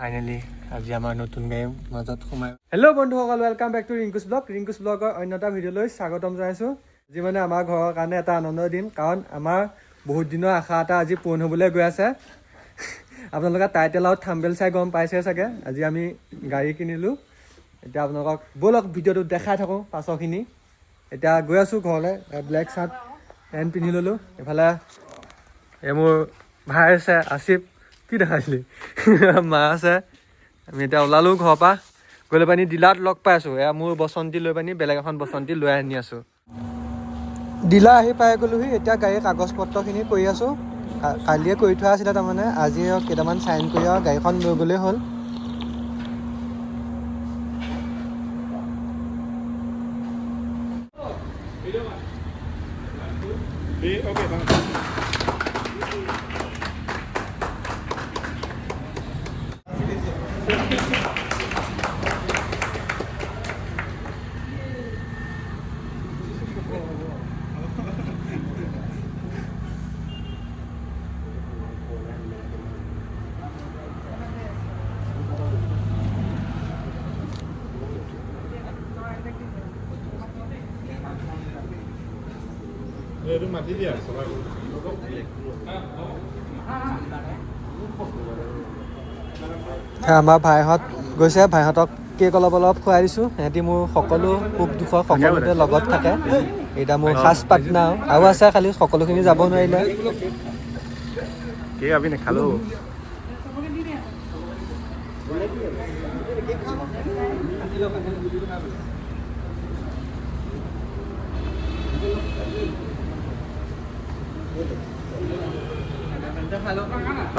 Finally আজি আমাৰ নতুন গাড়ীৰ মাজত সোমাই। হেল্ল' বন্ধুসকল, welcome back to Rinku's blog. Rinku's ব্লগৰ অন্য এটা ভিডিঅ'লৈ স্বাগতম জনাইছোঁ। আজি মানে আমাৰ ঘৰৰ কাৰণে এটা আনন্দৰ দিন, কাৰণ আমাৰ বহুত দিনৰ আশা এটা আজি পূৰণ হ'বলৈ গৈ আছে। আপোনালোকে টাইটেল আৰু থাম্বনেইল চাই গম পাইছে চাগে, আজি আমি গাড়ী কিনিলোঁ। এতিয়া আপোনালোকক ব'লক ভিডিঅ'টো দেখাই থাকোঁ পাছৰখিনি। এতিয়া গৈ আছোঁ ঘৰলৈ। ব্লেক চাৰ্ট পেণ্ট পিন্ধি ল'লোঁ। এইফালে এই মোৰ ভাই আছে আছিফ, কি দেখাইছিলি, মা আছে। আমি এতিয়া ওলালোঁ ঘৰৰ পৰা, গৈ লৈ পানি ডিলাৰত লগ পাই আছোঁ। এয়া মোৰ বসন্তী লৈ পানি বেলেগ এখন বসন্তী লৈ আনি আছোঁ। ডিলাৰ আহি পাই গ'লোহি। এতিয়া গাড়ীৰ কাগজ পত্ৰখিনি কৰি আছোঁ। কালিয়ে কৰি থোৱা আছিলে, তাৰমানে আজি আৰু কেইটামান চাইন কৰি আৰু গাড়ীখন লৈ গ'লেই হ'ল। এইটো মাতি দিয়া। আমাৰ ভাইহঁত গৈছে, ভাইহঁতক কেক অলপ অলপ খুৱাই দিছোঁ। সিহঁতি মোৰ সকলো সুখ দুখৰ সকলোতে লগত থাকে। এতিয়া মোৰ খাচ পাৰ্টনাৰ আৰু আছে, খালি সকলোখিনি যাব নোৱাৰিলে। কেক আমি নাখালো।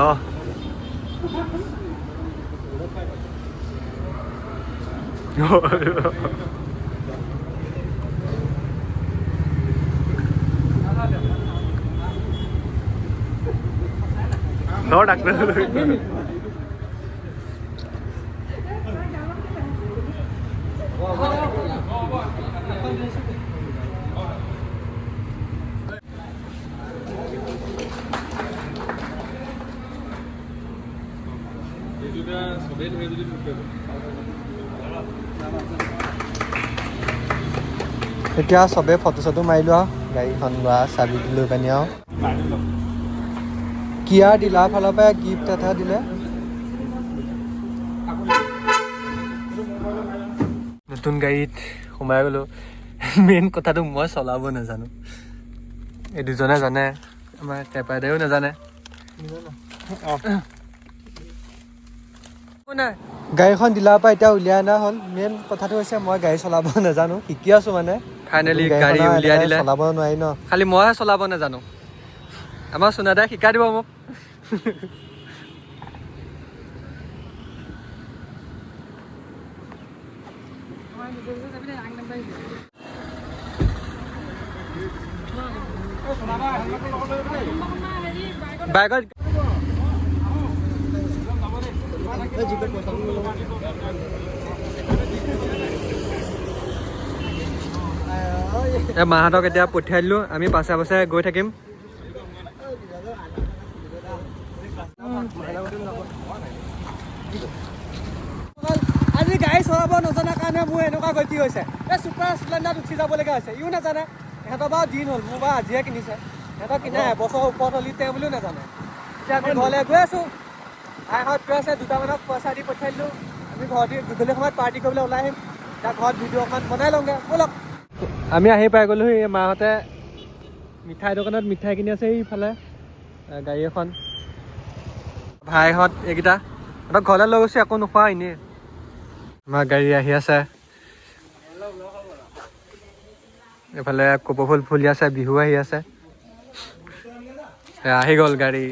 অঁ, ধৰ ডাক্তৰ। এতিয়া চবে ফটো চটো মাৰিলোঁ আৰু গাড়ীখন লোৱা চাবি লৈ পানি আৰু কিয়াৰ ডিলাৰ ফালৰ পৰা গিফ্ট এটা দিলে। নতুন গাড়ীত সোমাই গ'লোঁ। মেইন কথাটো মই চলাব নাজানো, এই দুজনে জানে, আমাৰ টেপাইদায়ো নাজানে। গাড়ীখন ডিলাৰৰ পৰা এতিয়া উলিয়াই অনা হ'ল। মেইন কথাটো হৈছে মই গাড়ী চলাব নাজানো, শিকি আছো মানে। ফাইনেলি গাড়ী গাড়ীখন উলিয়াই এনেকে দিলে। চলাব নোৱাৰি ন। খালি মইহে চলাব নাজানো, আমাৰ চুনাদাই শিকাই দিব মোক। বাইকত এই মাহঁতক এতিয়া পঠিয়াই দিলোঁ, আমি পাছে পাছে গৈ থাকিম। আজি গাড়ী চলাব নজনাৰ কাৰণে মোৰ এনেকুৱা গতি হৈছে। এই ছুপাৰ স্প্লেণ্ডাৰত উঠি যাবলগীয়া হৈছে। ইও নাজানে, সিহঁতৰ বাৰু দিন হ'ল, মোৰ বাৰু আজিয়ে কিনিছে। সিহঁতৰ কিনা এবছৰৰ ওপৰত হ'ল, তেওঁ বুলিও নাজানে। এতিয়া আমি ঘৰলৈ গৈ আছোঁ, ভাইহঁত গৈ আছে, দুটামানক পইচা দি পঠিয়াই দিলোঁ। আমি ঘৰত গধূলি সময়ত পাৰ্টি কৰিবলৈ ওলাই আহিম। এতিয়া ঘৰত ভিডিঅ' অকণমান বনাই লওঁগৈ, ব'লক। আমি আহি পাই গ'লোহি। এই মাহঁতে মিঠাই দোকানত মিঠাই কিনি আছে। এইফালে গাড়ী এখন, ভাইহঁত এইকেইটা, সিহঁতক ঘৰলৈ লৈ গৈছোঁ, একো নোখোৱা এনেই। আমাৰ গাড়ী আহি আছে। এইফালে কপৌফুল ফুলি আছে, বিহু আহি আছে। এয়া আহি গ'ল গাড়ী।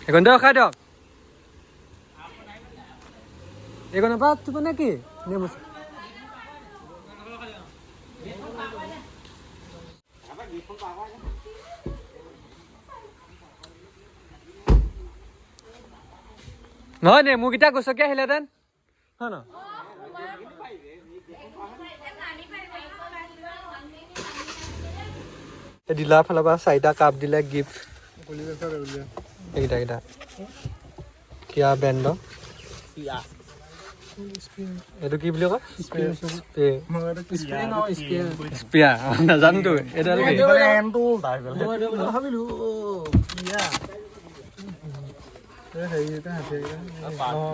এইকণতে ৰখাই দিয়ক। এইকণৰ পৰা উঠিব নে কি? নে নহয় নেমুকেইটা গছকি আহিলেহেঁতেন হয় ন। ডিলাৰ ফালৰ পৰা 4টা কাপ দিলে গিফ্ট। এইকেইটা এইকেইটা কিয়া ব্ৰেণ্ডৰ, এইটো কি বুলি কয়? স্পিয়াৰ নাজানোতো। এইডাল কি?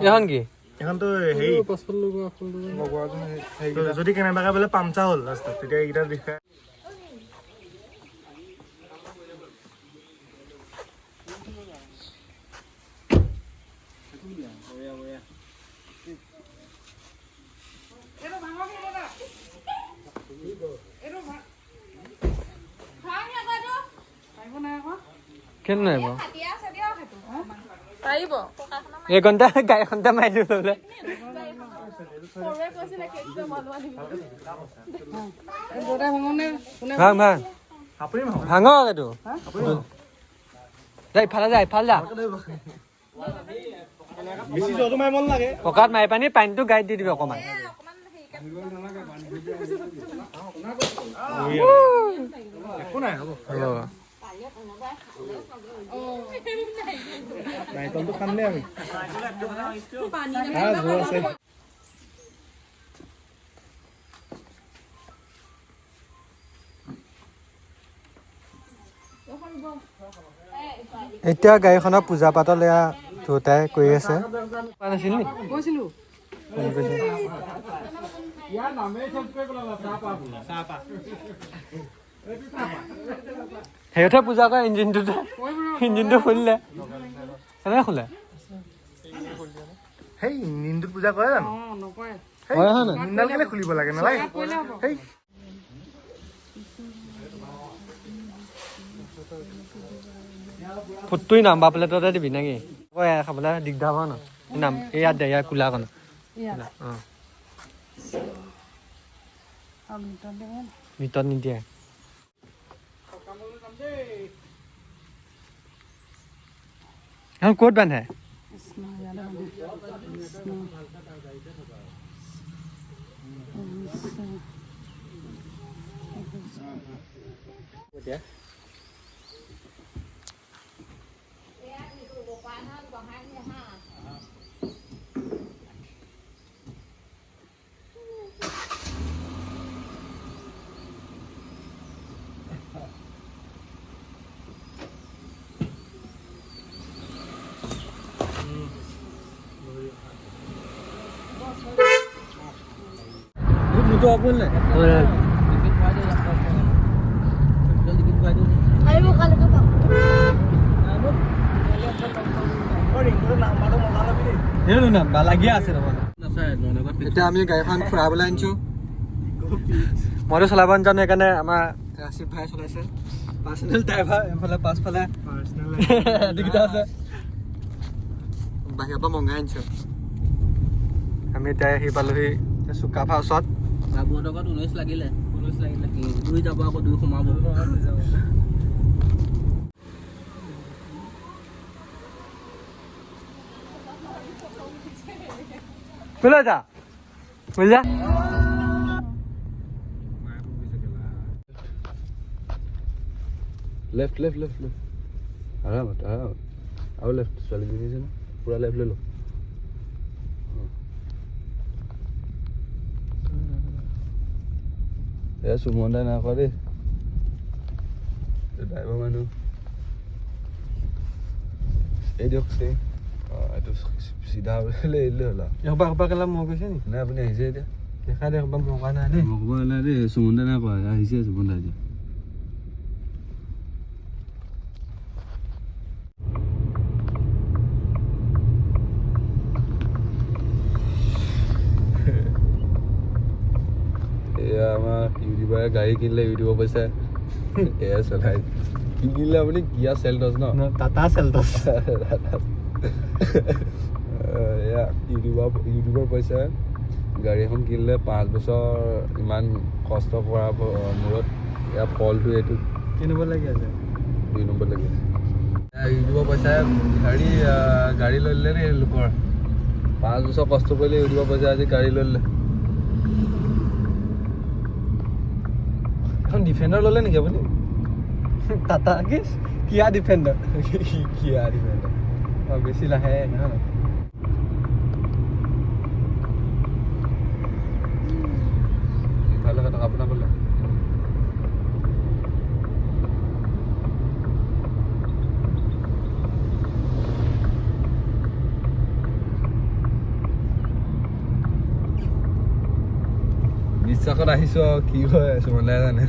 এইখন কি? এইখনতো হেৰি যদি কেনেবাকে বোলে পামচা হ'ল ৰাস্তাত, তেতিয়া এইকেইটা দেখাই। কেনে নোৱাৰিব এইঘণ্টা গাড়ীখনতে মাৰি দিব বোলে। ভাং ভাং ভাঙক এইটো। যা ইফালে, যা ইফালে যা। পকাত মাৰি পানি পানীটো গাড়ীত দি দিবি অকণমান। এতিয়া গাড়ীখনৰ পূজা পাতল এয়া দেউতাই কৰি আছে। সেইটোহে পূজা কৰে। ইঞ্জিনটোতে ইঞ্জিনটো খুলিলে কেনেকে খোলে? সেই ইঞ্জিনটোত পূজা কৰে জানো? ইঞ্জিনডাল কেলে খুলিব লাগে? নালাগে। সেই ফুটটোই নাম্বাৰ প্লেটতে দিবি নেকি? খাবলৈ দিগদাৰ হ'ব ন। নাম ইয়াত দে, ইয়াত কোলাখন। অঁ, ভিতৰত নিদিয়ে। ক'ত বান্ধে? এতিয়া আমি গাড়ীখন ফুৰাবলৈ আনিছো। মইতো চলাব নাজানো, সেইকাৰণে আমাৰ ৰাশিফ ভাই চলাইছে। পাৰ্চনেল ড্ৰাইভাৰ, এইফালে পাছফালে দুটা আছে। বাহিৰৰ পৰা মঙাই আনিছো। আমি এতিয়া আহি পালোহি চুকাফা ওচৰত। বাবুহঁতৰ 19 লাগিলে, 19 লাগিলে দুই যাব আকৌ দুই সোমাব। কোলে যা, বুঝলা? লেফ্ট লেফ্ট লেফ্ট লেফ্ট, আৰামত আৰামত, আৰু লেফ্ট। ছোৱালীজনী আছে ন, পূৰা লেফ্ট লৈ ল। এয়া সুমন দাই নাই কৰা দেই, ড্ৰাইভাৰ মানুহ। এই দিয়ক, অঁ এইটো চিধা বুলি এৰিলে হ'ল আৰু। এসোপা এসোপা কেলা মই কৈছে নি? নাই, আপুনি আহিছে এতিয়া। দেখা দে, এসোপা মই কোৱা নাই দেই। মই ক'ব নাই দেই, সুমন দাই নাই কৰা, আহিছে সুমন দাই এতিয়া। এয়া আমাৰ ইউটিউবাৰে গাড়ী কিনিলে, ইউটিউবৰ পইচা এয়া চলাই কি কিনিলে আপুনি? কিয়া চেল্টছ ন? টাটা চেল্টছ। এয়া ইউটিউবৰ পইচা গাড়ী এখন কিনিলে। 5 বছৰ ইমান কষ্ট কৰাৰ মূৰত এয়া ফলটো এইটো। কিনিব লাগি আছে, 2 নম্বৰ লাগি আছে। ইউটিউবৰ পইচাই হেৰি গাড়ী লৈ ল'লে দেই লোকৰ। 5 বছৰ কষ্ট কৰিলে ইউটিউবৰ পইচা, আজি গাড়ী লৈ ল'লে। এখন ডিফেণ্ডাৰ ল'লে নেকি আপুনি? টাটা কি কিয়া ডিফেণ্ডাৰ। কিয়া ডিফেণ্ডাৰ। অঁ, বেছি লাহে নহয়। ইফালে কাটক, আপোনাৰ ফালে। বিশ্বাসত আহিছো আৰু কি হৈ আছো মানে জানে।